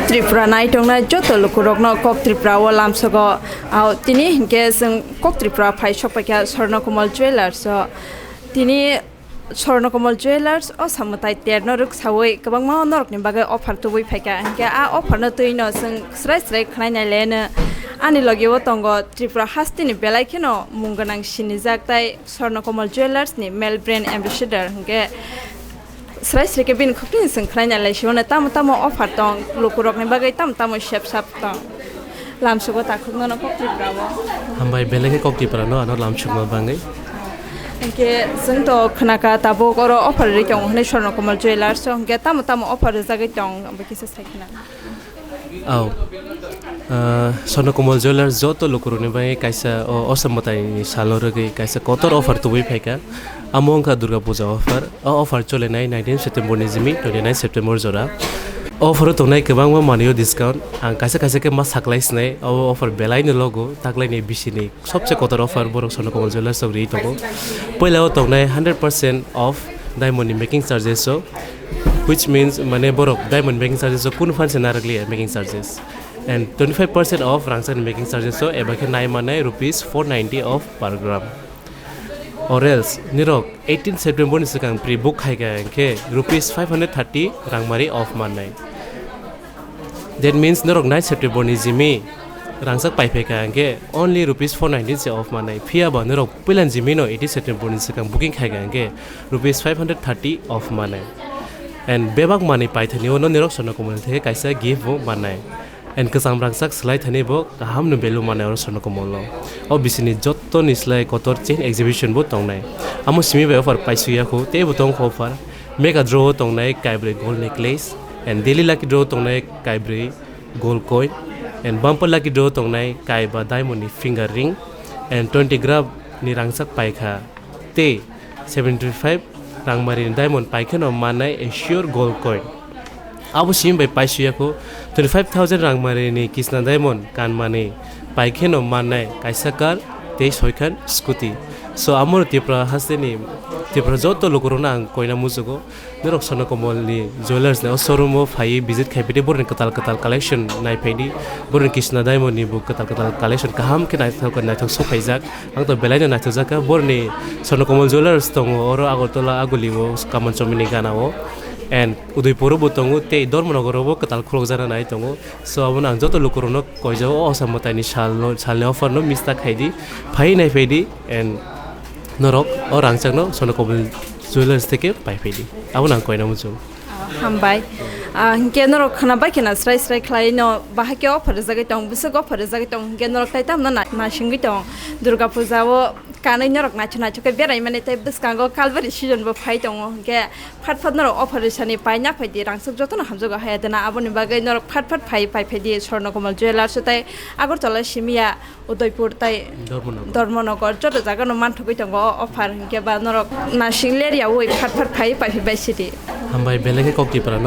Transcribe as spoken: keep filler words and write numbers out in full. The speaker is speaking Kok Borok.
Tripura nai tongnai joto lukurokno Kok Tripura o lamsogo. Au, tini hinkhe chwng Kok Tripura phai sokpaikha Swarnakomal Jewellers o. Tini Swarnakomal Jewellers o samwtai terno rwksawi kwbangma norokni bagwi offer tubui phaikha. Hinkhe a offer no twino chwng srai srai khwnai nai leno. Ani logi o tongo Tripura hasteni belai kheno mung gwnang sinijak tai Swarnakomal Jewellers ni male brand ambassador hinkhe srai srai khe bini khukni chwng khwnai nai lai sio tamo tamo offer tong lukurokni bagwi tamo tamo sep sap tong. Lamsugo takhuk nono Kok Tripura o. Hambai belai khe Kok Tripura no ano lamsukma bangwi. Hinkhe chwng to khwnaka tabuk oro offer ri tongo hwnwi Swarnakomal Jewellers o hinkhe tamo tamo offer rijagwi tong abo kisa sai khna. Au. Ah, Swarnakomal Jewellers joto lukurokni bagwi kaisa o Osam mwtaini salo rwgwi kaisa kotor offer tubui phaikha. Amo wngkha Durga Puja offer. O offer cholenai nineteen September ni jimi twenty nine September jora. O offer o tongnai kwbangma manwi o discount. Ang kaisa kaisa khe ma saklai sinai. O offer belai no logo, taklai ni bisi ni sobse kotor offer borok Swarnakomal Jewellers rok ri tongo. Puila o tongnai hundred percent off diamond ni making charges o, which means mane borok diamond making charges o kunu phan se narwkliya making charges. And twenty five percent off rangchak ni making charges o eba khe nai manai rupees four ninety off per gram. Or else, nirok eighteen September ni swkang pre-book khai kha hinkhe rupees five hundred thirty rangmari off mannai. That means, norok nine September ni jimi rangchak pai phai kha hinkhe only rupees four ninety se off mannai. Phiya ba norok puilan jimi no eighteen September ni swkang booking khai kha hinkhe rupees five hundred thirty off mannai. And bebak manwi paithani o no nirok Swarnakomal theke kaisa gift bo mannai. And kwcham rangchak swlai thani bo kaham no value mannai oro Swarnakomal o. O bisini jotto ni slai kotor chain exhibition bo tongnai. Amo simi bai offer paisuya khu tei bo tong kho offer. Mega draw o tongnai kaibrwi gold necklace and daily lucky draw o tongnai kaibrwi gold coin and bumper lucky draw o tongnai kaiba diamond ni finger ring and twenty gram ni rangchak paikha. Tei seventy five rangmari ni diamond paikheno mannai a sure gold coin. Abo simi bai paisuya kho twenty five thousand rangmari ni kisna diamond kanmani paikheno mannai kaisa car tei soikhan scooty. So amo Tripura hasteni Tripura joto lukurokno ang koina muchugo. Norok Swarnakomal ni Jewellers ni o showroom o phaiwi visit khai phaidi, boroni kwtal kwtal collection nai phaidi, boroni Kisna Diamond ni bo kwtal kwtal collection kaham khe naithok naithok sok phaijak. Ang to belai no naithok jak kha, boroni Swarnakomal Jewellers tongo oro Agartala Aguli o Kaman Chowmini gana o, and Udaipur o bo tongo tei Dharmanagar o bo kwtal khulok jana nai tongo. So abono ang joto lukurokno koijao o Osam mwtaini salno, salni offer no miss ta khaidi, phai nai phaidi and norok o rangchakno Swarnakomal Jewellers theke pai phaidi. Abono ang koina muchung. Ah, hambai. Ah, hinkhe norok khwna bai khwna srai srai khlai no bahai khe offer rijagwi tong, bwswk offer rijagwi tong hinkhe norok tai tamno na-, naisingwi tong. Durga puja o kanwi norok naithok naithok khe berai mani tei bwskango Kalbari season bo phai tongo hinkhe phat phat norok offer risani paina phaidi, rangchak jotono hamjago haya dena, aboni bagwi norok phat phat phai pai phaidi Swarnakomal Jewellers o tei Agartala simiya Udaipur tei Dharmanagar. Dharmanagar joto jagano manthogwi tongo o offer hinkhe ba norok nasing leryawi phat phat phai pai phi bai sidi. Hambai belai khe kok Tripura no